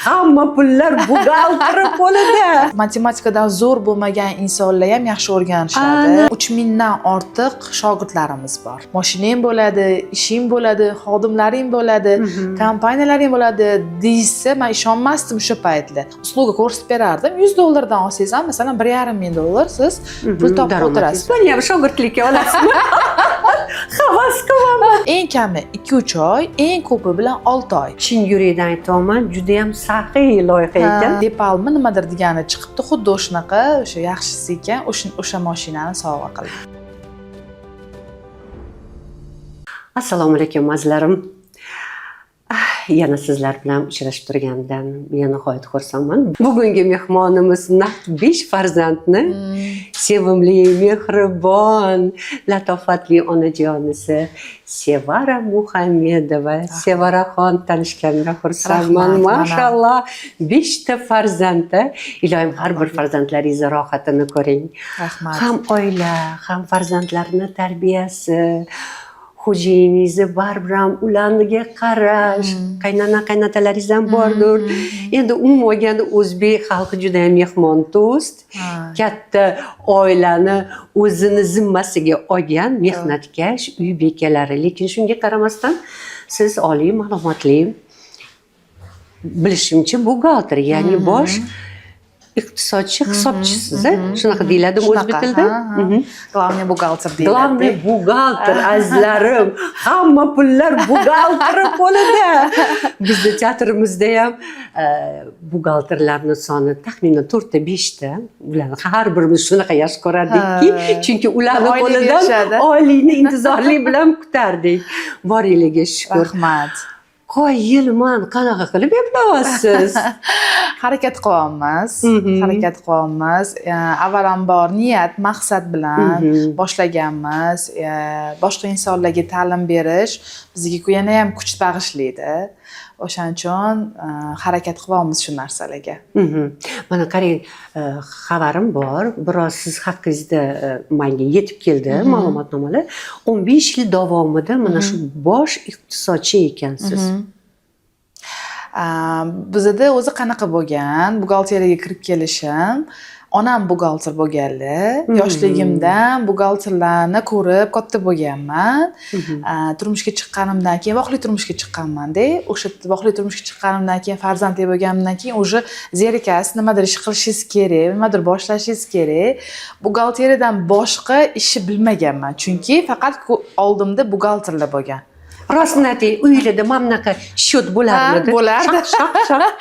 Hamma pullar buxgalteri qo'lida. Matematikadan zo'r bo'lmagan insonlar ham yaxshi o'rganishadi. Ana. 3000 dan ortiq shogirdlarimiz bor. Moshinang bo'ladi, ishing bo'ladi, xodimlaring bo'ladi, kompaniyalaring bo'ladi deyishsa, man ishonmasdim o'sha paytlar. Услуга ko'rsatib berardim. 100 dollardan olsangiz ham, masalan, 1,5 ming dollar siz pul topib Daromad. o'tirasiz. Meni ham shogirdlikka olasizmi? Havas qilaman. Eng kami 2-3 oy, eng ko'pi bilan 6 oy. Chin yurakdan aytyapman, juda ham saxiy loyiha ekan. Depalmi nimadir degani chiqibdi, xuddi o'shanaqa, o'sha yaxshisi ekan, o'sha mashinani sovg'a qildi. Assalomu alaykum, azizlarim. Yana sizlar bilan uchrashib turganimdan men nihoyat xursandman. Bugungi mehmonimiz naq 5 farzandni sevimli, mehribon, latofatli onajonisi Sevara Muhammedova. Sevaraxon, tanishganimdan xursandman. Rahmat, mana. Mashalloh, 5 ta farzandda. Iloyim har bir farzandlaringizni rohatini ko'ring. Rahmat. Ham oila, ham farzandlarni tarbiyasi, xo'jayiningizni baribir ham ularga qarash, qaynona qaynotalaringiz ham bordir. Endi umuman olganda o'zbek xalqi juda ham mehmondo'st, katta oilani o'zini zimmasiga olgan mehnatkash uy bekalari. Lekin shunga qaramasdan siz oliy ma'lumotli, bilishimcha, buxgalter, ya'ni bosh iqtisodchi, hisobchisiz, a? Shunaqa deyiladimi o'zbek Shunaqa, tilida? ha. Главный buxgalter deyiladi. Главный buxgalter, azizlarim, hamma pullar buxgalteri qo'lida. Bizni teatrimizda ham buxgalterlarni soni taxminan to'rtta, beshta. Ularni har birimiz shunaqa yaxshi ko'rardikki, chunki ularni Oylik qo'lidan berishadi. oylikni intizorlik bilan kutardik. Borligiga shukur. Rahmat. Qoyilman, qanaqa qilib eplayapsiz? Harakat qilyapmiz. Harakat qilyapmiz. Avvalambor niyat, maqsad bilan boshlaganmiz. Boshqa insonlarga ta'lim berish bizga yana ham kuch bag'ishlaydi. O'shaning uchun harakat qilyapmiz shu narsalarga. Mana qarang, xabarim bor. Biroz siz haqingizda menga yetib keldi ma'lumotnomalar. 15 yil davomida mana shu bosh iqtisodchi ekansiz. Bizada o'zi qanaqa bo'lgan? Buxgalteriyaga kirib kelishim, onam buxgalter bo'lganlar. Yoshligimdan buxgalterlarni ko'rib katta bo'lganman. Turmushga chiqqanimdan keyin, vaqtli turmushga chiqqanman-da. O'sha vaqtli turmushga chiqqanimdan keyin, farzandli bo'lganimdan keyin уже zerikasiz, nimadir ish qilishingiz kerak, nimadir boshlashingiz kerak. Buxgalteriyadan boshqa ishni bilmaganman, chunki faqat oldimda buxgalterlar bo'lgan. Rostini ayting, uylarda mana bunaqa счет bo'larmidi? Ha, bo'lardi. Shaq, shaq, shaq.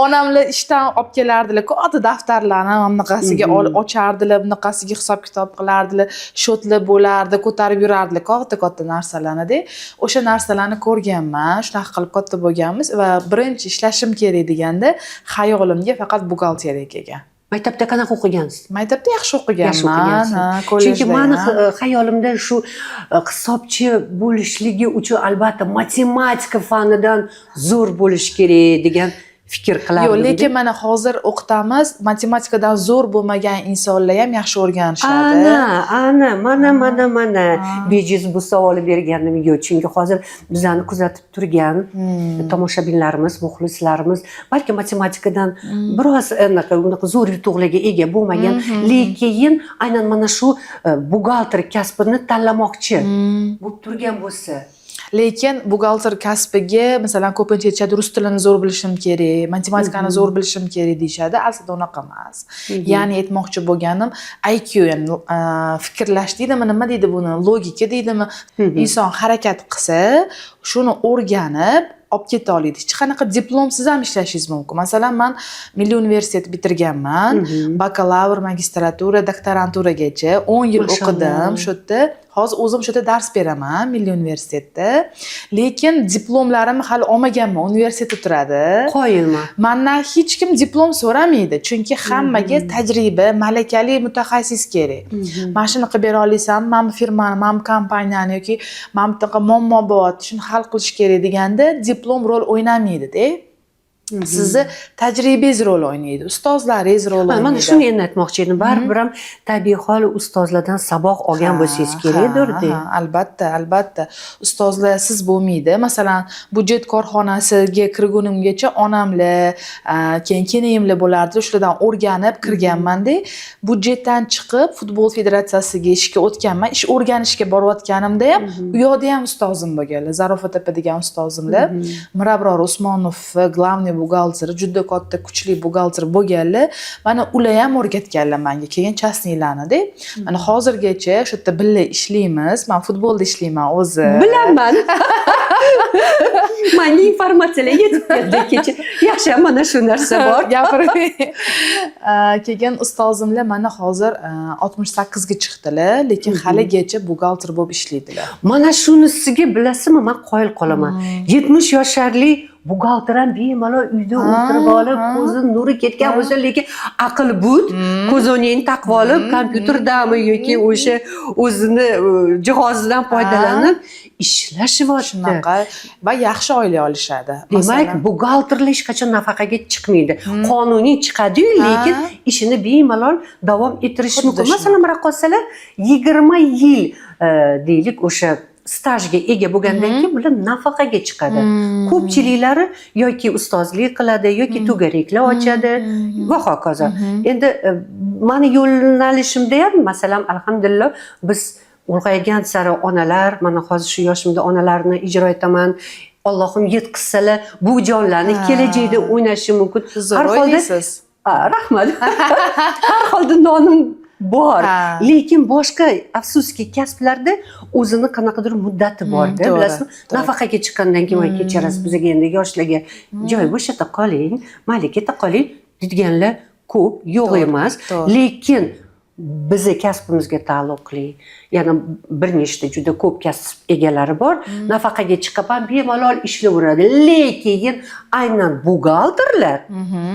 Onamlar ishdan olib kelardilar, katta daftarlarni mana bunaqasiga ochardilar, bunaqasiga hisob kitob qilardilar, счёт lar bo'lardi, ko'tarib yurardilar katta katta narsalarni. O'sha narsalarni ko'rganman, shunaqa qilib katta bo'lganmiz va birinchi ishlashim kerak deganda xayolimga faqat buxgalteriya kelgan. Maktabda qanaqa o'qigansiz? Maktabda yaxshi o'qiganman. Yaxshi o'qigansiz. Ha, Chunki kollejda mani ham. xayolimda shu hisobchi bo'lishligi uchun albatta matematika fanidan zo'r bo'lish kerak degan fikr qilardim. Yo'q, lekin mana hozir o'qitamiz, matematikadan zo'r bo'lmagan insonlar ham yaxshi o'rganishadi. Ana, ana, mana, mana, mana. Bejiz bu savolni berganim yo'q. Chunki hozir bizlarni kuzatib turgan tomoshabinlarimiz, muxlislarimiz balki matematikadan biroz anaqa unaqa zo'r yutuqlarga ega bo'lmagan, lekin aynan mana shu buxgalter kasbini tanlamoqchi bo'lib turgan bo'lsa. Lekin buxgalter kasbiga, masalan, ko'pincha aytishadi, rus tilini zo'r bilishim kerak, matematikani zo'r bilishim kerak deyishadi. Aslida unaqa emas. Ya'ni aytmoqchi bo'lganim, IQ, ya'ni fikrlash deydimi, nima deydi buni, logika deydimi, inson harakat qilsa, shuni o'rganib olib keta oladi. Hech qanaqa diplomsiz ham ishlashingiz mumkin. Masalan, man Milliy universitet bitirganman, bakalavr, magistratura, doktoranturagacha 10 yil Mashalloh. o'qidim shu yerda. Hozir o'zim shu yerda dars beraman Milliy universitetda. Lekin diplomlarimni hali olmaganman, universitetda turadi. Qoyilman. Mandan hech kim diplom so'ramaydi, chunki hammaga tajriba, malakali mutaxassis kerak. Mana shuni qilib bera olasanmi, mana bu firmani, mana bu kompaniyani yoki mana bunaqa muammo bo'lyapti, shuni hal qilish kerak deganda diplom rol o'ynamaydi-da. Sizni tajribangiz rol o'ynaydi, ustozlaringiz rol Mana o'ynaydi. shuni endi aytmoqchi edim. Baribir ham tabiiy hol ustozlardan saboq olgan bo'lsangiz kerakdir-da. Ha, albatta, albatta, ustozlarsiz bo'lmaydi. Masalan, budjet korxonasiga kirgunimgacha onamlar, keyin kelinoyimlar bo'lardi, shulardan o'rganib kirganmanda. Budjetdan chiqib, futbol federatsiyasiga ishga o'tganman. Ish o'rganishga borayotganimda ham u yoqda ham ustozim bo'lganlar, Zarofat opa degan ustozimlar, Mirabror Usmonov, главный buxgalteri, juda katta, kuchli buxgalter bo'lganlar. Mana ular ham o'rgatganlar manga keyin частный larnida. Mana hozirgacha o'sha yerda birga ishlaymiz. Man futbolda ishlayman o'zi. Bilaman. Manga informatsiyalar yetib keldi kecha. Yaxshi, mana shu narsa bor. Gapirmang. Keyin ustozimlar mana hozir 68 ga chiqdilar, lekin haligacha buxgalter bo'lib ishlaydilar. Mana shunisiga, bilasizmi, man qoyil qolaman. 70 yosharli buxgalter ham bemalol uyda o'tirib olib, ko'zi nuri ketgan bo'lsa, lekin aql but, ko'zoynagini taqib olib, kompyuterdami yoki o'sha o'zini jihozidan foydalanib ishlashyapti. Shunaqa va yaxshi oylik olishadi. Demak, buxgalterlar hech qachon nafaqaga chiqmaydi. Qonuniy chiqadiyu, lekin ishini bemalol davom ettirishi Xuddi mumkin. shunaqa. Masalan, raqqosalar 20 yil deylik, o'sha stajga ega bo'lgandan keyin bular nafaqaga chiqadi. Ko'pchiliklari yoki ustozlik qiladi, yoki to'garaklar ochadi va hokazo. Endi mani yo'nalishimda ham, masalan, alhamdulillah, biz ulg'aygan sari onalar, mana hozir shu yoshimda onalarni ijro etaman. Allohim yetkazsalar, bu jonlarni kelajakda o'ynashi mumkin. Zo'r Har holda o'ynaysiz. Ha, rahmat. Har holda nonim bor. Lekin boshqa, afsuski, kasblarda o'zini qanaqadir muddati borda, bilasizmi? To'g'ri. Nafaqaga chiqqandan keyin, voy, kechirasiz, bizga endi yoshlarga joy bo'shata qoling, mayli, keta qoling deydiganlar ko'p, yo'q emas. Lekin bizni kasbimizga taalluqli yana bir nechta juda ko'p kasb egalari bor. Nafaqaga chiqib ham bemalol ishlayveradi. Lekin aynan buxgalterlar,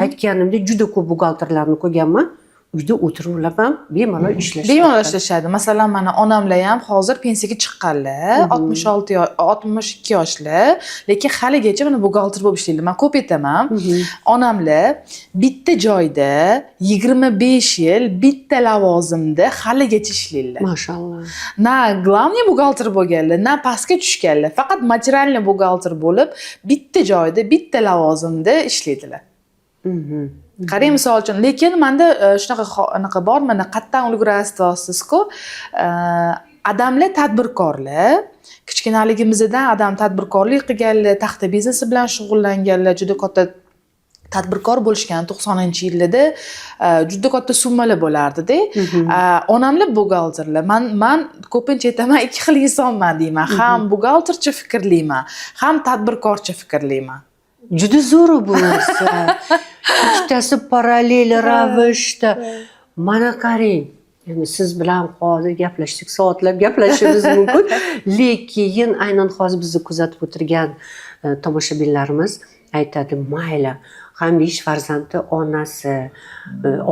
aytganimdek, juda ko'p buxgalterlarni ko'rganman. Uyda o'tirib ular ham bemalol ishlashadi. Bemalol ishlashadi. Masalan, mana onamlar ham hozir pensiyaga chiqqanlar, 66, 62 yoshlar, lekin haligacha mana buxgalter bo'lib ishlaydilar. Man ko'p aytaman, onamlar bitta joyda 25 yil bitta lavozimda haligacha ishlaydilar. Mashalloh. Na главный buxgalter bo'lganlar, na pastga tushganlar, faqat материальный buxgalter bo'lib, bitta joyda, bitta lavozimda ishlaydilar. Qarang, misol uchun, lekin manda shunaqa anaqa bor, mana qayerdan ulgurasiz deyapsiz-ku. Adamlar tadbirkorlar, kichkinaligimizdan adam tadbirkorlik qilganlar, taxta biznesi bilan shug'ullanganlar, juda katta tadbirkor bo'lishgan 90-yillarda, juda katta summalar bo'lardida. Onamlar buxgalterlar. Man ko'pincha aytaman, ikki xil insonman deyman. Ham buxgaltercha fikrlayman, ham tadbirkorcha fikrlayman. Juda zo'r bu narsa. Ikkitasi parallel ravishda. Mana qarang. Endi siz bilan hozir gaplashdik, soatlab gaplashishimiz mumkin. Lekin aynan hozir bizni kuzatib o'tirgan tomoshabinlarimiz aytadi, mayli, ham besh farzandni onasi,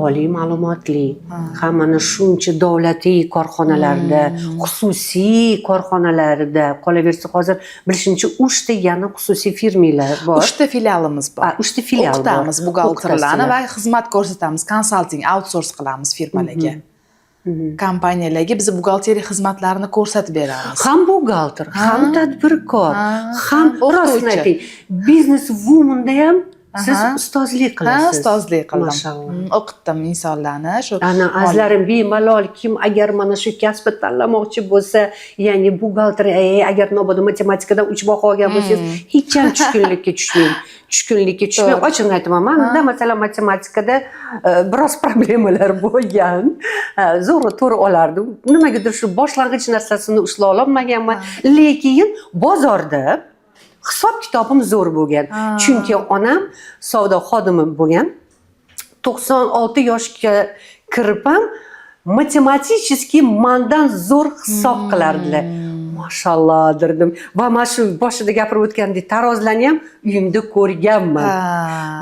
oliy ma'lumotli, ham mana shuncha davlatiy korxonalarda, xususiy korxonalarda, qolaversa, hozir bilishimcha, uchta yana xususiy firmalar bor. Uchta filialimiz bor. A, uchta filial bor. O'qitamiz buxgalterlarni O'qitasizlar. va xizmat ko'rsatamiz, konsalting, outsource qilamiz firmalarga, kompaniyalarga biz buxgalteriya xizmatlarini ko'rsatib beramiz. Ham buxgalter, ham tadbirkor, ham, rostini o'qituvchi. ayting, business womanda ham siz ustozlik qilasiz. Ha, ustozlik qildim. Mashalloh. O'qitdim insonlarni shu. Ana, azizlarim, bemalol kim agar mana shu kasbni tanlamoqchi bo'lsa, ya'ni buxgalter, agar mabodo matematikadan 3 baho olgan bo'lsangiz, hech ham tushkunlikka tushmang. Tushkunlikka tushmang. Ochig'ini aytaman, manda masalan matematikada biroz problemalar bo'lgan. Zo'rg'a to'g'ri olardim. Nimagadir shu boshlang'ich narsasini ushlay olmaganman. Lekin bozorda hisob kitobim zo'r bo'lgan. Chunki onam savdo xodimi bo'lgan. 96 yoshga kirib ham математически mandan zo'r hisob qilardilar. Mashalloh derdim. Va mana shu boshida gapirib o'tgandek tarozlarni ham uyimda ko'rganman.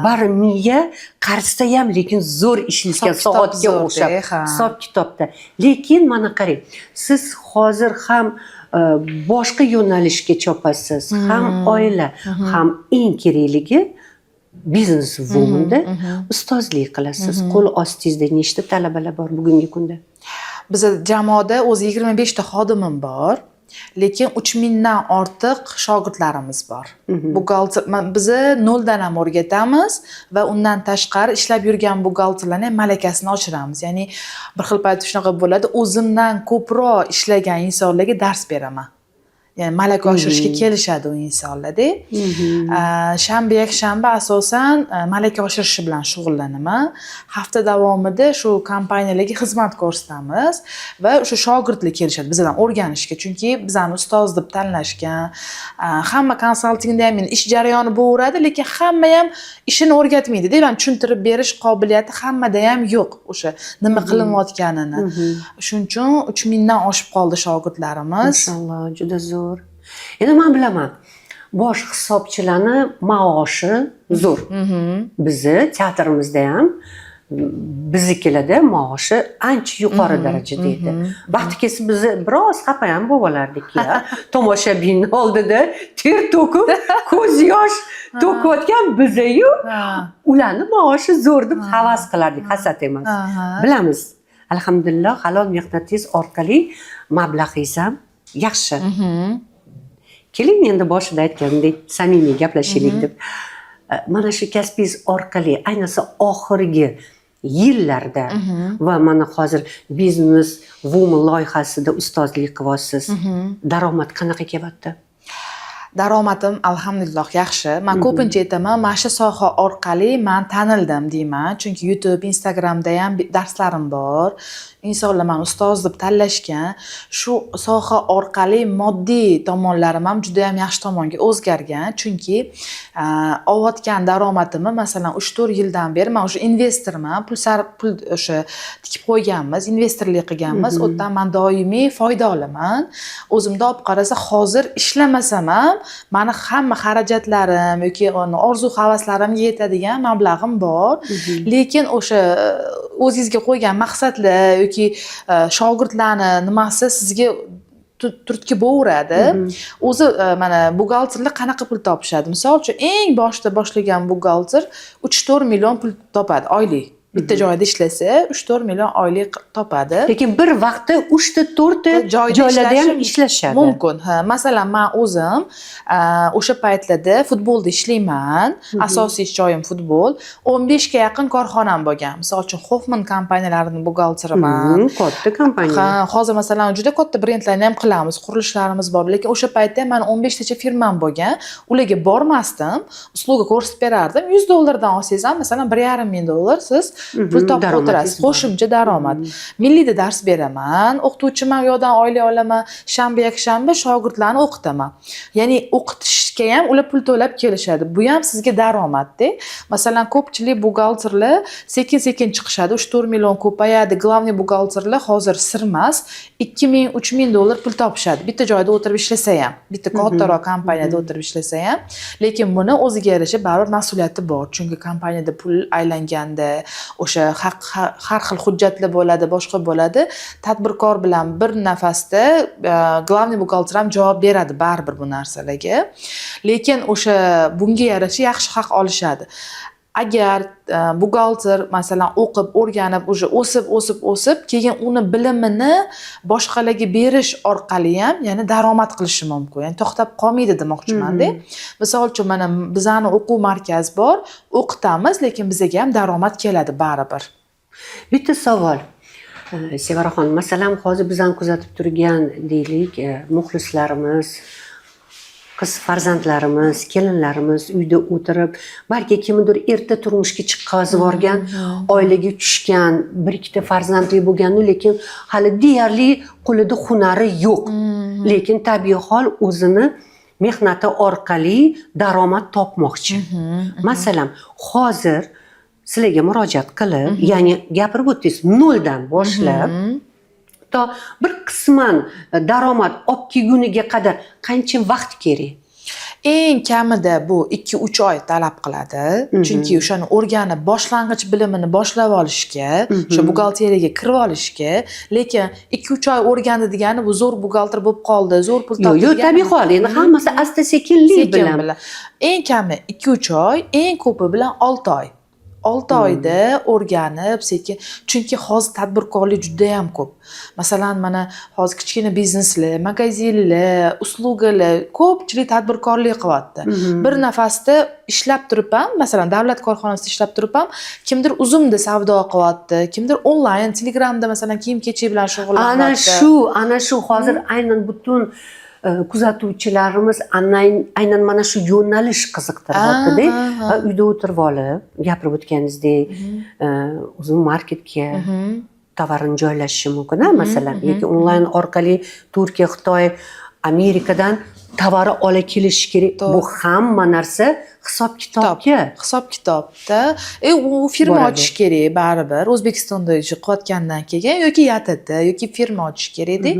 Bari miya qarisa ham, lekin zo'r ishlayotgan Hisob-kitob soatga zo'rda, o'xshab ha. hisob kitobda. Lekin mana qarang, siz hozir ham boshqa yo'nalishga chopasiz, ham oila, ham eng kerakligi Business woman'da ustozlik qilasiz. Qo'l ostingizda nechta talabalar bor bugungi kunda? Biza jamoada o'zi 25 ta xodimim bor, lekin 3000 dan ortiq shogirdlarimiz bor. Buxgalter biza noldan ham o'rgatamiz va undan tashqari ishlab yurgan buxgalterlarni ham malakasini oshiramiz. Ya'ni bir xil payt shunaqa bo'ladi, o'zimdan ko'proq ishlagan insonlarga dars beraman, ya'ni malaka oshirishga kelishadi u insonlarda. Shanba, yakshanba asosan malaka oshirishi bilan shug'ullanaman. Hafta davomida shu kompaniyalarga xizmat ko'rsatamiz va o'sha shogirdlar kelishadi bizdan o'rganishga, chunki bizani ustoz deb tanlashgan. Hamma konsaltingda ham endi ish jarayoni bo'laveradi, lekin hamma ham ishini o'rgatmaydida. Man tushuntirib berish qobiliyati hammada ham yo'q, o'sha nima qilinayotganini. Shuning uchun 3000 dan oshib qoldi shogirdlarimiz. Mashalloh, juda zo'r. Endi man bilaman, bosh hisobchilarni maoshi zo'r. Bizni teatrimizda ham biznikilarda maoshi ancha yuqori darajada edi. Vaqti kelsa, bizni biroz xafa ham bo'lib olardik ya. Tomoshabinni oldida ter to'kib, ko'z yosh to'kayotgan bizayu ularni maoshi zo'r deb havas qilardik, hasad emas. Bilamiz. Alhamdulillah, halol mehnatingiz orqali mablag'ingiz ham yaxshi. Keling, endi boshida aytgandek, samimiy gaplashaylik deb. Mana shu kasbingiz orqali, ayniqsa oxirgi yillarda va mana hozir Business Woman loyihasida ustozlik qilyapsiz. Daromad qanaqa kelyapti? Daromadim, alhamdulillah, yaxshi. Man ko'pincha aytaman, mana shu soha orqali man tanildim deyman, chunki YouTube, Instagramda ham darslarim bor, insonlar mani ustoz deb tanlashgan. Shu soha orqali moddiy tomonlarim ham juda yam yaxshi tomonga o'zgargan, chunki olayotgan daromadimni, masalan, 3-4 yildan beri man o'sha investorman, pul sarf, pul o'sha tikib qo'yganmiz, investorlik qilganmiz. U yerdan man doimiy foyda olaman. O'zimda olib qarasa, hozir ishlamasam ham mani hamma xarajatlarim yoki uni orzu havaslarimga yetadigan mablag'im bor. Lekin o'sha o'zingizga qo'ygan maqsadlar yoki shogirdlarni nimasi sizga turtki bo'laveradi o'zi. Mana buxgalterlar qanaqa pul topishadi? Misol uchun, eng boshida boshlagan buxgalter 3-4 million pul topadi oylik. Bitta joyda ishlasa, 3-4 million oylik topadi. Lekin bir vaqtda uchta, to'rtta joyda joylarda ham ishlashim ishlashadi. mumkin. Ha, masalan, man o'zim o'sha paytlarda futbolda ishlayman, asosiy ish joyim futbol. 15 ga yaqin korxonam bo'lgan. Misol uchun, Hoffman kompaniyalarini buxgalteriman. Katta kompaniya. Ha, hozir, masalan, juda katta brendlarni ham qilamiz, qurilishlarimiz bor, lekin o'sha paytda ham mani 15 tacha firmam bo'lgan. Ularga bormasdim, услуга ko'rsatib berardim. 100 dollardan olsangiz ham, masalan, 1,5 ming dollar siz pul topib daromadingiz o'tirasiz, bor. Qo'shimcha daromad. Milliyda dars beraman, o'qituvchiman, u yoqdan oylik olaman. Shanba, yakshanba shogirdlarni o'qitaman, ya'ni o'qitishga ham ular pul to'lab kelishadi. Bu ham sizga daromadda. Masalan, ko'pchilik buxgalterlar sekin sekin chiqishadi, 3-4 million ko'payadi. Главный buxgalterlar hozir sir emas, 2000-3000 dollar pul topishadi, bitta joyda o'tirib ishlasa ham, bitta kattaroq kompaniyada o'tirib ishlasa ham. Lekin buni o'ziga yarasha baribir mas'uliyati bor, chunki kompaniyada pul aylanganda o'sha haq, har xil hujjatlar bo'ladi, boshqa bo'ladi. Tadbirkor bilan bir nafasda главный buxgalter ham javob beradi baribir bu narsalarga. Lekin o'sha bunga yarasha yaxshi haq olishadi. Agar buxgalter, masalan, o'qib, o'rganib, уже o'sib, o'sib, o'sib, keyin uni bilimini boshqalarga berish orqali ham ya'ni daromad qilishi mumkin, ya'ni to'xtab qolmaydi demoqchimanda. Misol uchun, mana bizani o'quv markazi bor, o'qitamiz, lekin bizaga ham daromad keladi baribir. Bitta savol. Sevaraxon, masalan, hozir bizani kuzatib turgan, deylik, muxlislarimiz, qiz farzandlarimiz, kelinlarimiz uyda o'tirib, balki kimnidir erta turmushga chiqqazib yuborgan, oilaga tushgan, bir ikkita farzandli bo'lganu, lekin hali deyarli qo'lida hunari yo'q. Lekin tabiiy hol o'zini mehnati orqali daromad topmoqchi. Masalan, hozir sizlarga murojaat qilib, ya'ni gapirib o'tdingiz, noldan boshlab to bir qisman daromad olib kelguniga qadar qancha vaqt kerak? Eng kamida bu 2-3 oy talab qiladi, chunki o'shani o'rganib, boshlang'ich bilimini boshlab olishga, o'sha buxgalteriyaga kirib olishga. Lekin 2-3 oy o'rgandi degani bu zo'r buxgalter bo'lib qoldi, zo'r pul Yo'q, topdi yo'q, degani. Tabiiy hol, endi hammasi asta sekinlik Sekin bilan. bilan. Eng kami 2-3 oy, eng ko'pi bilan 6 oy. 6 oyda o'rganib, sekin, chunki hozir tadbirkorlik judayam ko'p. Masalan, mana hozir kichkina bizneslar, magazinlar, услуга lar, ko'pchilik tadbirkorlik qilyapti. Bir nafasda ishlab turib ham, masalan, davlat korxonasida ishlab turib ham, kimdir Uzumda savdo qilyapti, kimdir onlayn, Telegramda, masalan, kiyim kechak bilan Ana shug'ullanyapti. shu, ana shu hozir aynan butun kuzatuvchilarimiz aynan mana shu yo'nalish qiziqtiryaptida. Ha, ha. Va uyda o'tirib olib, gapirib o'tganingizdek, Uzum marketga tovarini joylashishi mumkin, a, masalan, yoki onlayn orqali Turkiya, Xitoy, Amerikadan tovari ola kelishi kerak. Bu hamma narsa hisob kitobga Hisob kitobda u firma boradi. ochish kerak baribir O'zbekistonda ish qilayotgandan keyin, yoki ЯТТ, yoki firma ochish kerakda.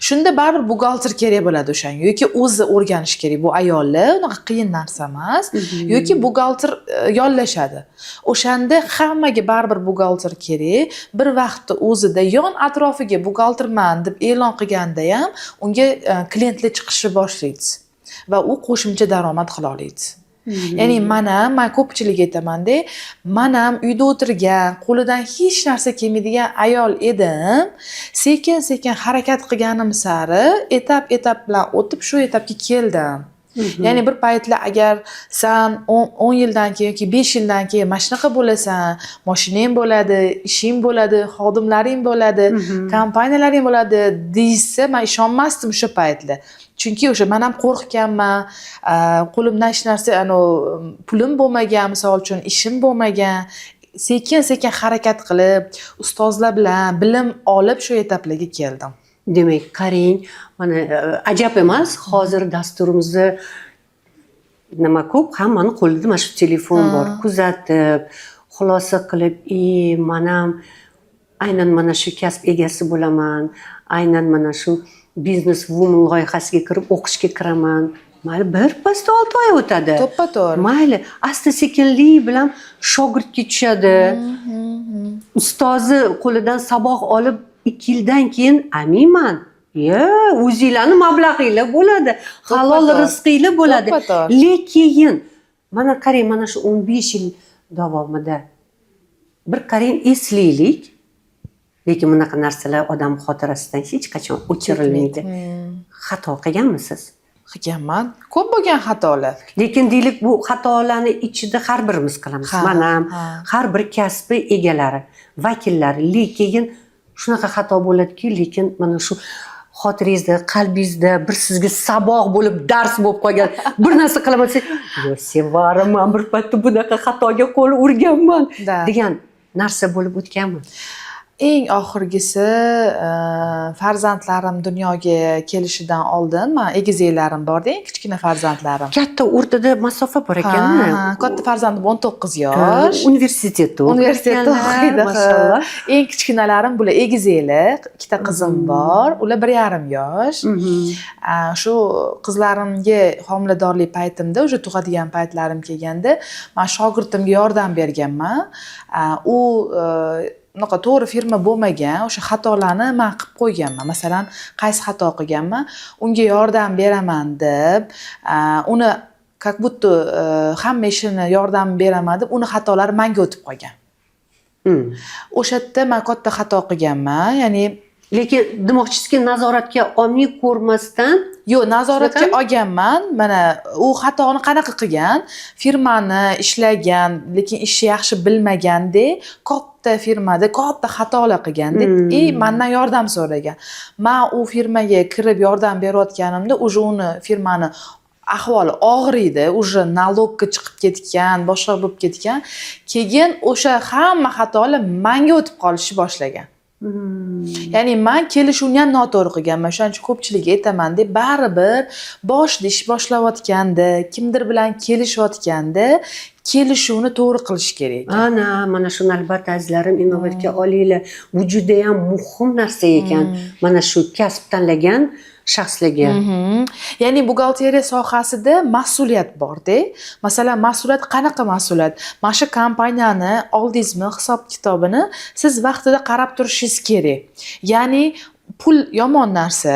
Shunda baribir buxgalter kerak bo'ladi o'shanga, yoki o'zi o'rganish kerak bu ayollar, unaqa qiyin narsa emas, yoki buxgalter yollashadi. O'shanda hammaga baribir buxgalter kerak. Bir vaqtda o'zida yon atrofiga buxgalterman deb e'lon qilganda ham unga klientlar chiqishni boshlaydi va u qo'shimcha daromad qila oladi. Ya'ni man ko'pchilikka aytamanda, man ham uyda o'tirgan, qo'lidan hech narsa kelmaydigan ayol edim. Sekin sekin harakat qilganim sari etap etap bilan o'tib, shu etapga keldim. Ya'ni bir paytlar agar san 10 yildan keyin yoki 5 yildan keyin mana shunaqa bo'lasan, moshinang bo'ladi, ishing bo'ladi, xodimlaring bo'ladi, kompaniyalaring bo'ladi deyishsa, man ishonmasdim o'sha paytlar. Chunki o'sha man ham qo'rqganman, qo'limdan hech narsa, anavi pulim bo'lmagan, misol uchun, ishim bo'lmagan. Sekin sekin harakat qilib, ustozlar bilan bilim olib, shu etaplarga keldim. Demak, qarang, mana ajab emas, hozir dasturimizda nima ko'p, hammani qo'lida mana shu telefon bor. Kuzatib, xulosa qilib, i man ham aynan mana shu kasb egasi bo'laman, aynan mana shu business woman loyihasiga kirib o'qishga kiraman. Mayli, bir pasda 6 oy o'tadi. To'ppa to'g'ri. Mayli, asta sekinlik bilan shogirdga tushadi. Ustozi qo'lidan saboq olib, 2 yildan keyin aminman. Ye, o'zinglarni mablag'inglar bo'ladi. Halol rizqinglar bo'ladi. To'ppa-to'g'ri. Lekin mana qarang, mana shu 15 yil davomida bir qarang, eslaylik. Lekin bunaqa narsalar odam xotirasidan hech qachon o'chirilmaydi. Xato qilganmisiz? Qilganman. Ko'p bo'lgan xatolar. Lekin deylik, bu xatolarni ichida har birimiz qilamiz. Man ham, har bir kasbi egalari, vakillari. Lekin shunaqa xato bo'ladiki, lekin mana shu xotirangizda, qalbingizda bir sizga saboq bo'lib, dars bo'lib qolgan bir narsa qilaman desa, yo Sevara, man bir paytda bunaqa xatoga qo'l urganman degan narsa bo'lib o'tganmi? Eng oxirgisi, farzandlarim dunyoga kelishidan oldin, man egizaklarim borda, eng kichkina farzandlarim. Katta o'rtada masofa bor ekan. Ha, katta farzandim 19 yosh. Universitetda Universitetda o'qiydi. Ha. Mashalloh. Eng kichkinalarim bular egizaklar, ikkita qizim bor, ular 1,5 yosh. Shu qizlarimga homiladorlik paytimda, уже tug'adigan paytlarim kelganda, man shogirdimga yordam berganman. U unaqa to'g'ri firma bo'lmagan, o'sha xatolarni man qilib qo'yganman. Masalan, qaysi xato qilganman? Unga yordam beraman deb, uni как будто hamma ishini yordam beraman deb, uni xatolari manga o'tib qolgan. O'sha yerda man katta xato qilganman, ya'ni Lekin demoqchisizki, nazoratga olmay, ko'rmasdan? Yo'q, nazoratga Shunaqami? olganman. Mana u xatoni qanaqa qilgan? Firmani ishlagan, lekin ishni yaxshi bilmaganda, katta firmada katta xatolar qilganda и mandan yordam so'ragan. Man u firmaga kirib yordam berayotganimda уже uni firmani ahvoli og'ir edi, уже налог ga chiqib ketgan, boshqa bo'lib ketgan. Keyin o'sha hamma xatolar manga o'tib qolishni boshlagan. Ya'ni man kelishuvni ham noto'g'ri qilganman. Shuning uchun ko'pchilikka aytaman deb, baribir boshida ish boshlayotganda, kimdir bilan kelishayotganda kelishuvni to'g'ri qilish kerak ekan. Ana, mana shuni albatta, azizlarim, inobatga olinglar. Bu judayam muhim narsa ekan. Mana shu kasb tanlagan Shaxslarga. Ya'ni buxgalteriya sohasida mas'uliyat borda. Masalan, mas'uliyat qanaqa mas'uliyat? Mana shu kompaniyani oldingizmi, hisob kitobini siz vaqtida qarab turishingiz kerak. Ya'ni pul yomon narsa,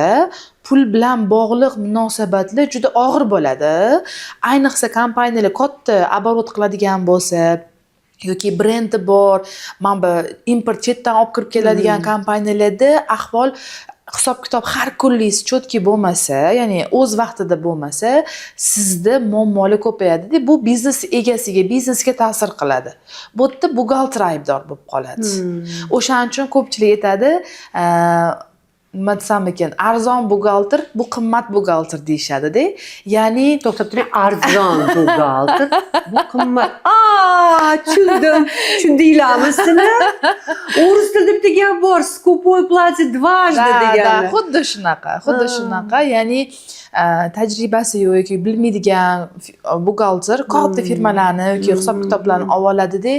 pul bilan bog'liq munosabatlar juda og'ir bo'ladi. Ayniqsa kompaniyalar katta оборот qiladigan bo'lsa yoki brendi bor, mana bu import, chetdan olib kirib keladigan kompaniyalarda ahvol, hisob kitob har kunlik четкий bo'lmasa, ya'ni o'z vaqtida bo'lmasa, sizda muammolar ko'payadida. Bu biznes egasiga, biznesga ta'sir qiladi. Bu yerda buxgalter aybdor bo'lib qoladi. O'shaning uchun ko'pchilik aytadi, nima desam ekan, arzon buxgalter bu qimmat buxgalter deyishadida, ya'ni To'xtab turing, arzon buxgalter bu qimmat. A, tushundim. Tushundinglarmi sizlar? O'ris tilida bitta gap bor, "Скупой платит дважды" Да, degani. Xuddi shunaqa, xuddi shunaqa. Ya'ni tajribasi yo'q yoki bilmaydigan buxgalter katta firmalarni yoki hisob kitoblarni olib oladida,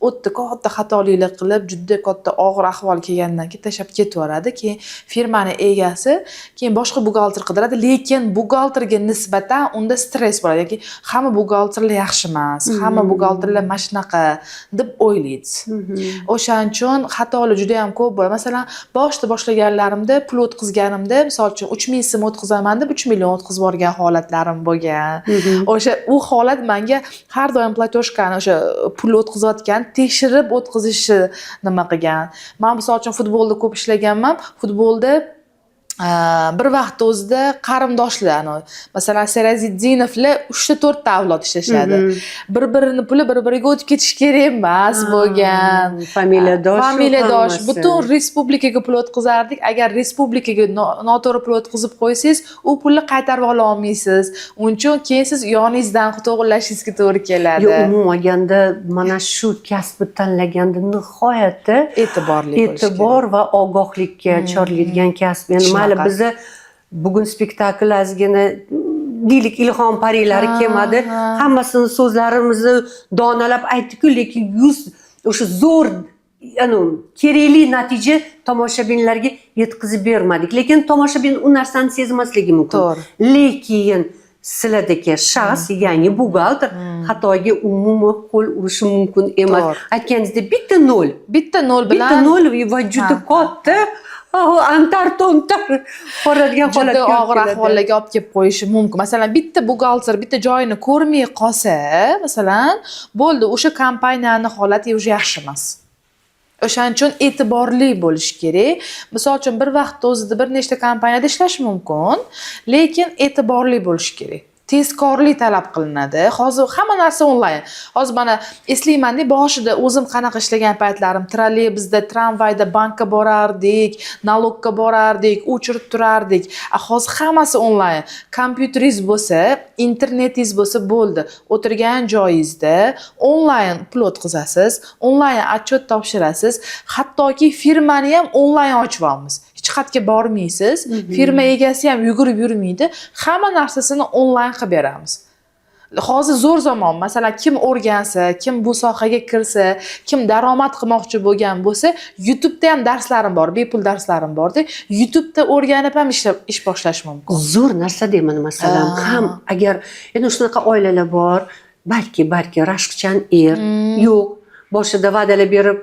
u yerda katta xatoliklar qilib, juda katta og'ir ahvol kelgandan keyin tashlab ketib yuboradi. Keyin firmani egasi keyin boshqa buxgalter qidiradi, lekin buxgalterga nisbatan unda stress bo'ladi yoki hamma buxgalterlar yaxshi emas, hamma buxgalterlar mana shunaqa deb o'ylaydi. O'shaning uchun xatolar juda yam ko'p bo'ladi. Masalan, boshida boshlaganlarimda pul o'tkazganimda, misol uchun, 3000 so'm o'tkazaman deb 3 million o'tkazib yuborgan holatlarim bo'lgan. O'sha u holat manga har doim платёжка ni, o'sha pul o'tkazayotgan tekshirib o'tkazishni nima qilgan. Man, misol uchun, futbolda ko'p ishlaganman. Futbolda bir vaqtda o'zida qarindoshlar, anavi, masalan, Serazitdinovlar uchta, to'rtta avlod ishlashadi. Bir birini puli bir biriga o'tib ketishi kerak emas bo'lgan. Familiyadosh. Familiyadosh. Hammasi. Butun respublikaga pul o'tkazardik. Agar respublikaga noto'g'ri pul o'tkazib qo'ysangiz, u pulni qaytarib ola olmaysiz. Uning uchun keyin siz yoningizdan to'g'irlashingizga to'g'ri keladi. Yo'q, umuman olganda mana shu kasbni tanlaganda nihoyatda e'tiborli bo'lish kerak. E'tibor va ogohlikka chorlaydigan kasb. Endi mayli, Shunaqa. biza bugun spektakl ozgina, deylik, ilhom parilari kelmadi. Hammasini so'zlarimizni donalab aytdik-ku, lekin yuz o'sha zo'r, anu, kerakli natija tomoshabinlarga yetkazib bermadik. Lekin tomoshabin u narsani sezmasligi mumkin. To'g'ri. Lekin sizlardagi shaxs, ya'ni buxgalter xatoga umuman qo'l urishi mumkin emas. To'g'ri. Aytganingizdek, bitta nol. Bitta nol Bitta bilan nol va juda katta antar to'ntar qoladigan juda holatga olib og'ir keladi. ahvollarga olib kelib qo'yishi mumkin. Masalan, bitta buxgalter bitta joyini ko'rmay qolsa, masalan, bo'ldi, o'sha kompaniyani holati уже yaxshi emas. O'shaning uchun e'tiborli bo'lish kerak. Misol uchun, bir vaqtda o'zida bir nechta kompaniyada ishlash mumkin, lekin e'tiborli bo'lish kerak. Tezkorlik talab qilinadi. Hozir hamma narsa onlayn. Hozir mana eslaymanda, boshida o'zim qanaqa ishlagan paytlarim, trolleybusda, tramvayda bankka borardik, налог ga borardik, o'chirib turardik. A hozir hammasi onlayn. Kompyuteringiz bo'lsa, internetingiz bo'lsa, bo'ldi. O'tirgan joyingizda onlayn pul o'tkazasiz, onlayn отчет topshirasiz, hattoki firmani ham onlayn ochyapmiz. Hech qayerga bormaysiz, firma egasi ham yugurib yurmaydi, hamma narsasini onlayn qilib beramiz. Hozir zo'r zamon. Masalan, kim o'rgansa, kim bu sohaga kirsa, kim daromad qilmoqchi bo'lgan bo'lsa, YouTubeda ham darslarim bor, bepul darslarim borda. YouTubeda o'rganib ham ishlab, ish boshlash mumkin. Zo'r narsa deyman, masalan, ham agar endi shunaqa oilalar bor, balki rashkchan er, yo'q, boshida va'dalar berib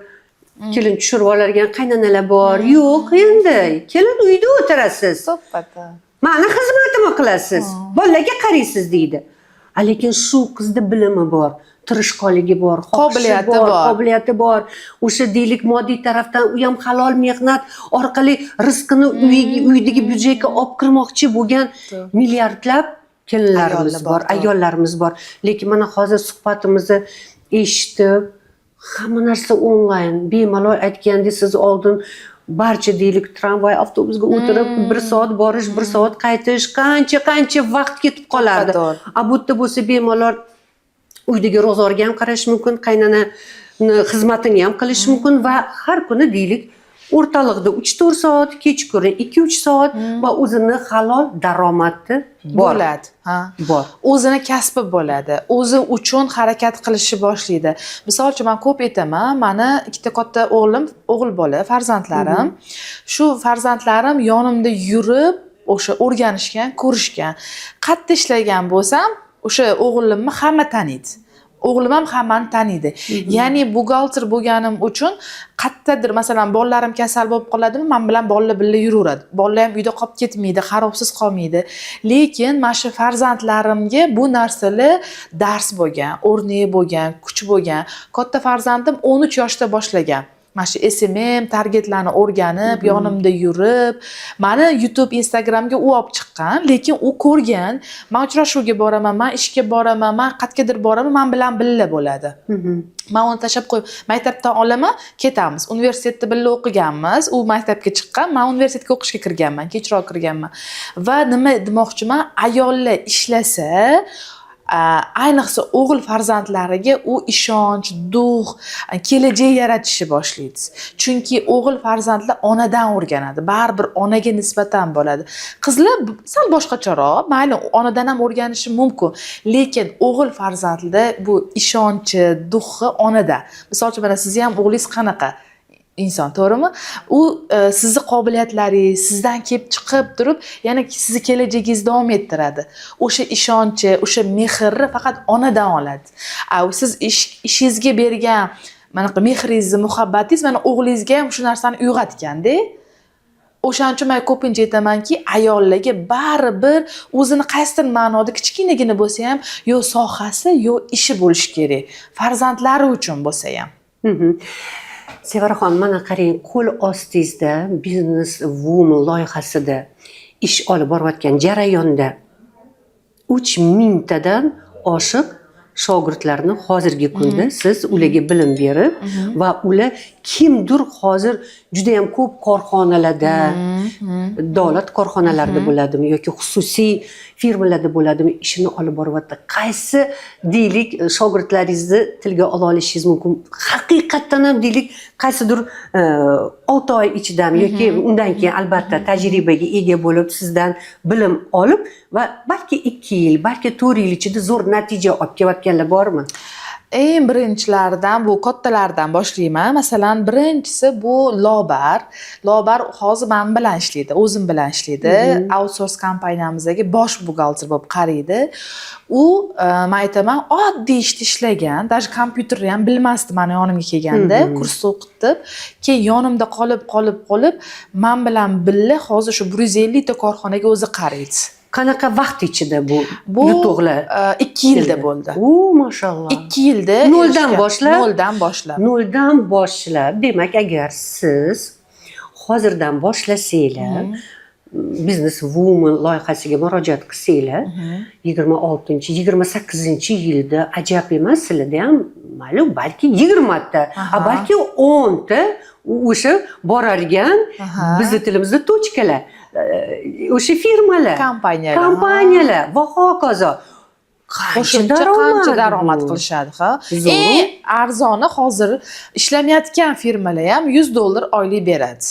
kelin tushirib oladigan qaynanalar bor. Yo'q, endi kelin uyda o'tirasiz, To'ppa. mani xizmatimni qilasiz, bolalarga qaraysiz deydi. A lekin shu qizni bilimi bor, tirishqonligi bor, xohishi Qobiliyati bor, bor. Qobiliyati bor. O'sha, deylik, moddiy tarafdan u ham halol mehnat orqali rizqini uydagi byudjetga olib kirmoqchi bo'lgan milliardlab kelinlarimiz Ayollar bor, bor, to'g'ri. ayollarimiz bor. Lekin mana hozir suhbatimizni eshitib, hamma narsa onlayn, bemalol, aytgandek, siz oldin barcha, deylik, tramvay, avtobusga o'tirib, bir soat borish, bir soat qaytish, qancha qancha vaqt ketib qolardi. To'g'ri. A bu yerda bo'lsa bemalol uydagi ro'zg'orga ham qarash mumkin, qaynonani xizmatini ham qilish mumkin va har kuni, deylik, o'rtalig'ida 3-4 soat, kechqurun 2-3 soat va o'zini halol daromadi bor. Bo'ladi, ha. Bor. O'zini kasbi bo'ladi, o'zi uchun harakat qilishni boshlaydi. Misol uchun, man ko'p aytaman, mani ikkita katta o'g'lim, o'g'il bola farzandlarim, shu farzandlarim yonimda yurib O'sha o'rganishgan, ko'rishgan. Qayerda ishlagan bo'lsam, o'sha o'g'limni hamma taniydi, o'g'lim ham hammani taniydi. Ya'ni buxgalter bo'lganim uchun qayerdadir, masalan, bolalarim kasal bo'lib qoladimi, man bilan bolalar birga yuraveradi. Bolalar ham uyda qolib ketmaydi, qarovsiz qolmaydi. Lekin mana shu farzandlarimga bu narsalar dars bo'lgan, o'rnak bo'lgan, kuch bo'lgan. Katta farzandim 13 yoshda boshlagan mana shu SMM targetlarni o'rganib, yonimda yurib, mani YouTube, Instagramga u olib chiqqan, lekin u ko'rgan, man uchrashuvga boraman, man ishga boraman, man qayergadir boraman, man bilan birga bo'ladi. Man uni tashlab qo'yib, maktabdan olaman, ketamiz. Universitetda birga o'qiganmiz. U maktabga chiqqan, man universitetga o'qishga kirganman, kechroq kirganman. Va nima demoqchiman, ayollar ishlasa, ayniqsa o'g'il farzandlariga u ishonch, дух, kelajak yaratishni boshlaydi. Chunki o'g'il farzandlar onadan o'rganadi, baribir onaga nisbatan bo'ladi. Qizlar sal boshqacharoq, mayli, onadan ham o'rganishi mumkin, lekin o'g'il farzandda bu ishonchi, дух i onada. Misol uchun, mana sizni ham o'g'lingiz qanaqa inson, to'g'rimi? U sizni qobiliyatlaringiz, sizdan kelib chiqib turib, yana sizni kelajagingizni davom ettiradi. O'sha ishonchi, o'sha mehrni faqat onadan oladi. A siz ishingizga bergan manaqa mehringizni, muhabbatingiz mana o'g'lingizga ham shu narsani uyg'otganda. O'shaning uchun man ko'pincha aytamanki, ayollarga baribir o'zini qaysidir ma'noda kichkinagina bo'lsa ham, yo sohasi, yo ishi bo'lishi kerak, farzandlari uchun bo'lsa ham. Sevaraxon, mana qarang, qo'l ostingizda Business Woman loyihasida ish olib borayotgan jarayonda 3000 tadan oshiq shogirdlarni hozirgi kunda siz ularga bilim berib va ular kimdir hozir judayam ko'p korxonalarda, davlat korxonalarida bo'ladimi yoki xususiy firmalarda bo'ladimi, ishini olib boryapti. Qaysi, deylik, shogirdlaringizni tilga ola olishingiz mumkin, haqiqatdan ham, deylik, qaysidir 6 oy ichidami yoki undan keyin, albatta, tajribaga ega bo'lib, sizdan bilim olib va balki 2 yil, balki 4 yil ichida zo'r natija olib kelayotganlar bormi? Eng birinchilardan, bu kattalardan boshlayman. Masalan, birinchisi bu Lobar. Lobar hozir man bilan ishlaydi, o'zim bilan ishlaydi. Outsource kompaniyamizdagi bosh buxgalter bo'lib qaraydi. U man aytaman, oddiy ishda ishlagan, даже kompyuterni ham bilmasdi mani yonimga kelganda, kursda o'qitib, keyin yonimda qolib, qolib, qolib, man bilan birga hozir shu 150 ta korxonaga o'zi qaraydi. Qanaqa vaqt ichida bu, Bu yutuqlar? 2 yilda bo'ldi. U, mashalloh. 2 yilda Noldan erishgan. Boshlab? Noldan boshlab. Noldan boshlab. Demak, agar siz hozirdan boshlasanglar, Business Woman loyihasiga murojaat qilsanglar, 26-, 28-yilda ajab emas, sizlarda ham mayli, balki 20 ta, a balki 10 ta o'sha boradigan, bizni tilimizda точка lar, o'sha firmalar, kompaniyalar, kompaniyalar va hokazo. Qancha qo'shimcha daromad qancha daromad bu? qilishadi, ha. Zo'r. Eng arzoni, hozir ishlamayotgan firmalar ham 100 dollar oylik beradi.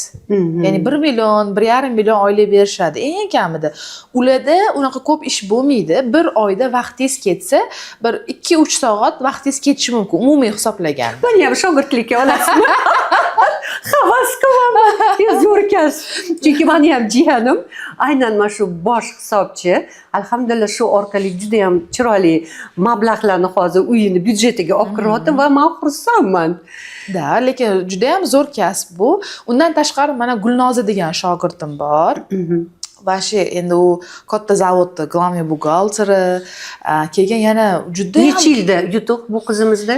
Ya'ni 1 million, 1,5 million oylik berishadi eng kamida. Ularda unaqa ko'p ish bo'lmaydi. Bir oyda vaqtingiz ketsa, bir 2-3 soat vaqtingiz ketishi mumkin, umumiy hisoblaganda. Mani ham shogirdlikka olasizmi? Havas qilaman. Ya, zo'r kasb. Chunki mani ham jiyanim aynan mana shu bosh hisobchi. Alhamdulillah, shu orqali juda ham chiroyli mablag'larni hozir uyini byudjetiga olib kiryapti va man xursandman. Да, lekin juda ham zo'r kasb bu. Undan tashqari, mana Gulnoza degan shogirdim bor. Вообще endi u katta zavodda главный buxgalteri, keyin yana juda ham Necha yilda yutuq bu qizimizda?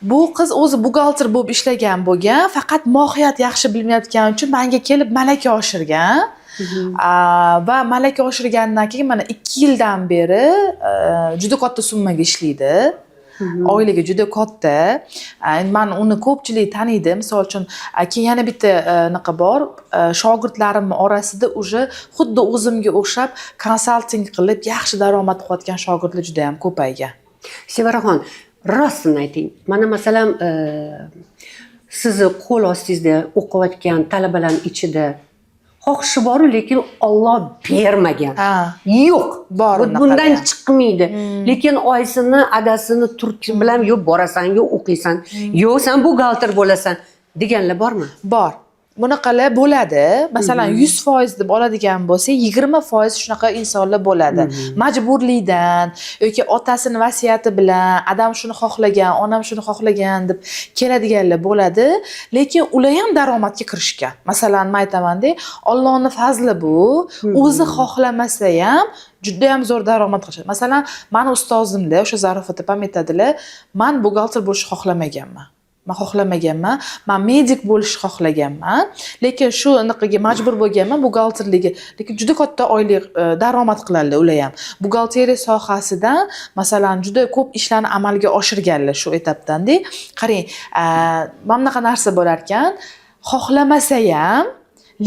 Bu qiz o'zi buxgalter bo'lib ishlagan bo'lgan, faqat mohiyat yaxshi bilmayotgani uchun manga kelib malaka oshirgan. Va malaka oshirgandan keyin mana 2 yildan beri juda katta summaga ishlaydi. Oyligi juda katta. Endi man uni ko'pchilik taniydi. Misol uchun, keyin yana bitta anaqa bor, shogirdlarimni orasida уже xuddi o'zimga o'xshab konsalting qilib yaxshi daromad qilayotgan shogirdlar juda ham ko'paygan. Sevaraxon, rostini ayting. Mana masalan, sizni qo'l ostingizda o'qiyotgan talabalarning ichida xohishi boru, lekin Olloh bermagan. Yo'q. Bor unaqalar Bundan ham. chiqmaydi. Lekin oyisini, adasini turtki bilan yo'q borasan, yo'q o'qiysan, yo'q san buxgalter bo'lasan deganlar bormi? Bor. Bunaqalar bo'ladi. Masalan, 100% deb oladigan bo'lsak, 20% shunaqa insonlar bo'ladi. Majburlikdan yoki otasini vasiyati bilan, adam shuni xohlagan, onam shuni xohlagan deb keladiganlar bo'ladi, lekin ular ham daromadga kirishgan. Masalan, man aytamanda, Ollohni fazli bu, o'zi xohlamasa ham judayam zo'r daromad qilishadi. Masalan, mani ustozimlar, o'sha Zarofat opam aytadilar: "Man buxgalter bo'lishni xohlamaganman, man xohlamaganman, man medik bo'lishni xohlaganman, lekin shu anaqaga majbur bo'lganman, buxgalterlikka." Lekin juda katta oylik daromad qiladilar ular ham buxgalteriya sohasidan. Masalan, juda ko'p ishlarni amalga oshirganlar shu etapdanda. Qarang, mana bunaqa narsa bo'larkan, xohlamasa ham,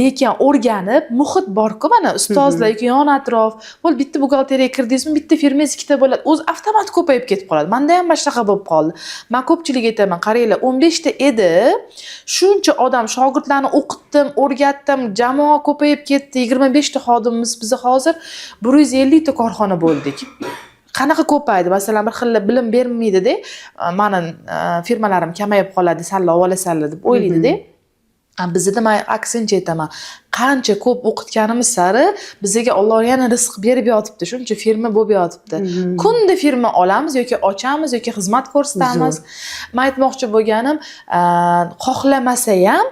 lekin o'rganib, muhit borku, mana ustozlar yoki yon atrof bo'ldi. Bitta buxgalteriyaga kirdingizmi, bitta firmangiz ikkita bo'ladi, o'zi avtomat ko'payib ketib qoladi. Manda ham mana shunaqa bo'lib qoldi. Man ko'pchilikka aytaman: "Qaranglar, 15 ta edi, shuncha odam, shogirdlarni o'qitdim, o'rgatdim, jamoa ko'payib ketdi, 25 ta xodimimiz biz, hozir 150 ta korxona bo'ldik." Qanaqa ko'paydi? Masalan, bir xil bilim bermaydida, mani firmalarim kamayib qoladi, salla olasanlar deb o'ylaydida. Bizada man aksincha aytaman: qancha ko'p o'qitganimiz sari bizaga Olloh yana rizq berib yotibdi, shuncha firma bo'lib yotibdi. Kunda firma olamiz yoki ochamiz yoki xizmat ko'rsatamiz. Man aytmoqchi bo'lganim, xohlamasa ham,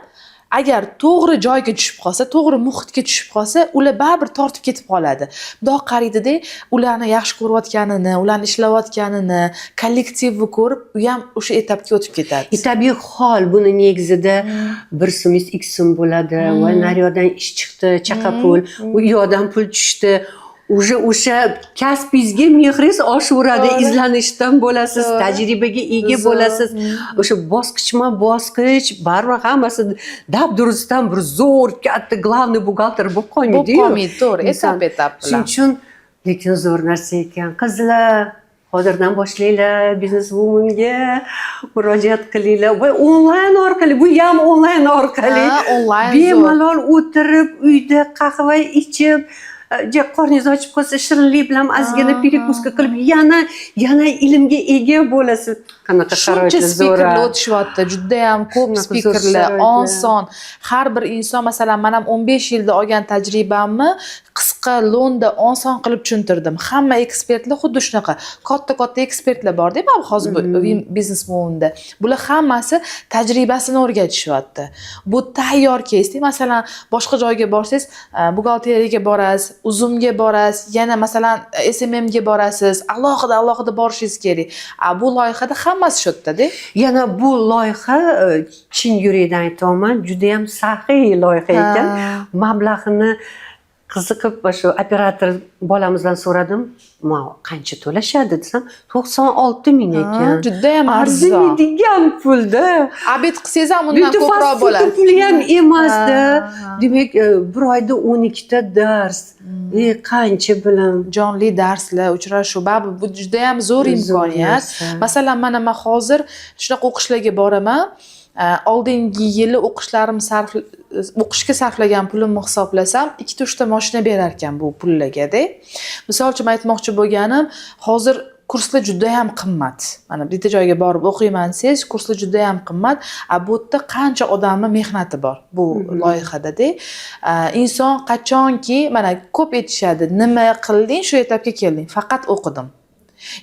agar to'g'ri joyga tushib qolsa, to'g'ri muhitga tushib qolsa, ular baribir tortib ketib qoladi. Bundoq qaraydida, ularni yaxshi ko'rayotganini, ularni ishlayotganini, kollektivni ko'rib, u ham o'sha etapga o'tib ketadi. И tabiiy hol, buni negizida bir so'mingiz ikki so'm bo'ladi va naryoqdan ish chiqdi, chaqa pul, u yoqdan pul tushdi, уже o'sha kasbingizga mehringiz oshaveradi, izlanishdan bo'lasiz, tajribaga ega bo'lasiz. O'sha bosqichma bosqich baribir hammasi dabdurustdan bir zo'r katta главный buxgalter bo'lib Bo'lib qolmaydiyu qolmaydi, to'g'ri, inson. Etap etap bilan. Shuning uchun, lekin zo'r narsa ekan. Qizlar, hozirdan boshlanglar, Business Woman'ga murojaat qilinglar va onlayn orqali, bu ham onlayn orqali Ha, onlayn zo'r. bemalol o'tirib, uyda qahva ichib, ja qorningiz ochib qolsa, shirinlik bilan ozgina перекуска qilib, yana yana ilmga ega bo'lasiz. Qanaqa Shuncha sharoitlar zo'r, spikerlar a? o'tishyapti, judayam ko'p Shunaqa zo'r spikerlar, sharoitlar. Oson. Har bir inson, masalan, man ham 15 yilda olgan tajribamni qisqa, lo'nda, oson qilib tushuntirdim. Hamma ekspertlar xuddi shunaqa. Katta katta ekspertlar borda, mana hozir bu Business Woman'da. Bular hammasi tajribasini o'rgatishyapti. Bu tayyor keysda. Masalan, boshqa joyga borsangiz, buxgalteriyaga borasiz, Uzumga borasiz, yana masalan SMMga borasiz, alohida alohida borishingiz kerak. A bu loyihada hammasi shu yerdada. Yana bu loyiha, chin yurakdan aytyapman, judayam saxiy loyiha ekan. Mablag'ini qiziqib shu operator bolamizdan so'radim, "Ma, qancha to'lashadi?" desam, 96 000 ekan. Judayam arzon. Arzimaydigan pulda. Обед qilsangiz ham undan Bitta ko'proq fast food bo'ladi. puli ham emasda. Ha, ha. Demak, bir oyda 12 ta dars, qancha bilim. Jonli darslar, uchrashuv, baribir bu judayam zo'r Zo'r imkoniyat. narsa. Masalan, mana man hozir shunaqa o'qishlarga boraman. Oldingi yili o'qishlarim sarf, o'qishga sarflagan pulimni hisoblasam, ikkita uchta moshina berar ekan bu pullarga-da. Misol uchun, aytmoqchi bo'lganim, hozir kurslar judayam qimmat. Mana bitta joyga borib o'qiyman desangiz, kurslar judayam qimmat. A bu yerda qancha odamni mehnati bor bu loyihada-da. Inson qachonki, mana ko'p aytishadi: "Nima qilding, shu etapga kelding?" Faqat o'qidim.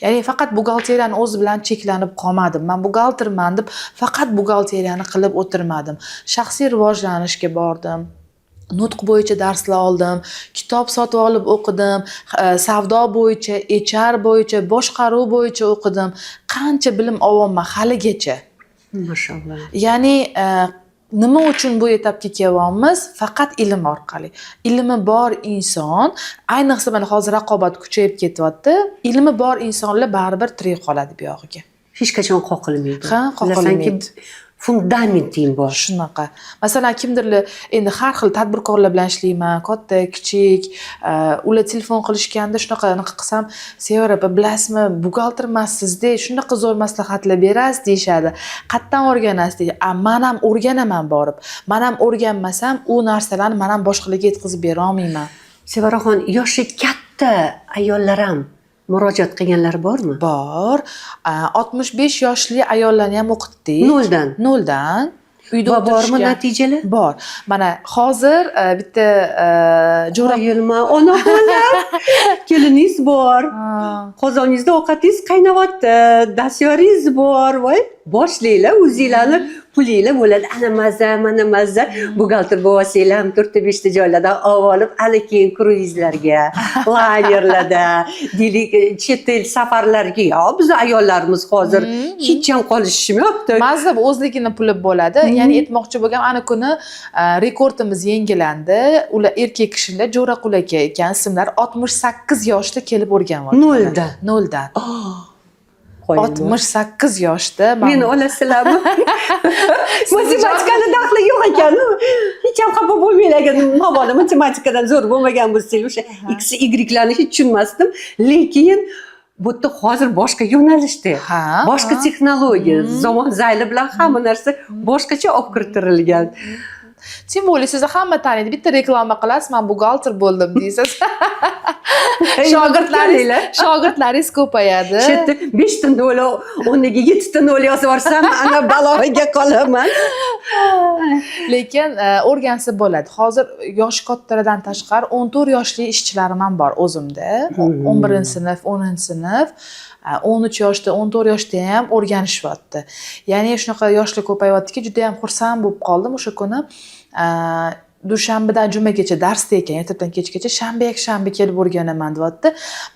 Ya'ni faqat buxgalteriyani o'zi bilan cheklanib qolmadim. Man buxgalterman deb faqat buxgalteriyani qilib o'tirmadim. Shaxsiy rivojlanishga bordim. Nutq bo'yicha darslar oldim, kitob sotib olib o'qidim, savdo bo'yicha, HR bo'yicha, boshqaruv bo'yicha o'qidim. Qancha bilim olyapman haligacha. Mashalloh. Ya'ni nima uchun bu etapga kelyapmiz? Faqat ilm orqali. Ilmi bor inson, ayniqsa mana hozir raqobat kuchayib ketyapti. Ilmi bor insonlar baribir tirik qoladi bu yog'iga. Hech qachon qoqilmaydi. Ha, qoqilmaydi. Bilasanki, fundamenting bor. Shunaqa. Masalan, kimdirlar, endi har xil tadbirkorlar bilan ishlayman, katta, kichik, ular telefon qilishganda shunaqa anaqa qilsam, "Sevara opa, bilasizmi, buxgalter emassizda, shunaqa zo'r maslahatlar berasiz", deyishadi. "Qayerdan o'rganasiz?" deydi. A man ham o'rganaman borib. Man ham o'rganmasam, u narsalarni man ham boshqalarga yetkazib bera olmayman. Sevaraxon, yoshi katta ayollar ham murojaat qilganlar bormi? Bor. 65 yoshli ayollarni ham o'qitdik. Noldan? Noldan. Uyda Va bormi o'tirishga. natijalar? Bor. Mana hozir bitta jo'ra Qoyilman, onaxonlar. Keliningiz bor. Qozoningizda ovqatingiz qaynayapti, dastyoringiz bor. Voy, boshlanglar, o'zinglarni pulinglar bo'ladi. Ana maza, mana maza. Buxgalter bo'lsanglar ham to'rtta beshta joylardan olib olib, ana keyin kruizlarga, laynerlarda, deylik, chet el safarlariga. Yo, bizni ayollarimiz hozir hech ham qolishishmayapti. Mazza, o'zligini puli bo'ladi. Ya'ni aytmoqchi bo'lgan, ana kuni rekordimiz yangilandi. Ular erkak kishilar, Jo'raqul aka ekan ismlari, 68 yoshda kelib o'rganyapti. Noldan? Noldan. Qoyilman. 68 yoshda. Meni olasizlarmi? Matematikani daxli yo'q ekan. Hech ham xafa bo'lmanglar agar mabodo matematikadan zo'r bo'lmagan bo'lsangiz, o'sha x, ylarni hech tushunmasdim. Lekin bu yerda hozir boshqa yo'nalishda. Boshqa texnologiya, zamon zayli bilan hamma narsa boshqacha olib kiritirilgan. Тем более sizni hamma taniydi. Bitta reklama qilasiz, "Man buxgalter bo'ldim", deysiz. Shogirdlaringiz ko'payadi. Shu yerda beshta nol o'rniga yettita nol yozib yuborsam, ana baloga qolaman. Lekin o'rgansa bo'ladi. Hozir yoshi kattalardan tashqari 14 yoshli ishchilarim ham bor o'zimda. 11-sinf, 10-sinf, 13 yoshda, 14 yoshda ham o'rganishyapti. Ya'ni shunaqa yoshlar ko'payyaptiki, juda ham xursand bo'lib qoldim o'sha kuni. Dushanbadan jumagacha darsda ekan, ertadan kechgacha, shanba, yakshanba kelib o'rganaman deyapti.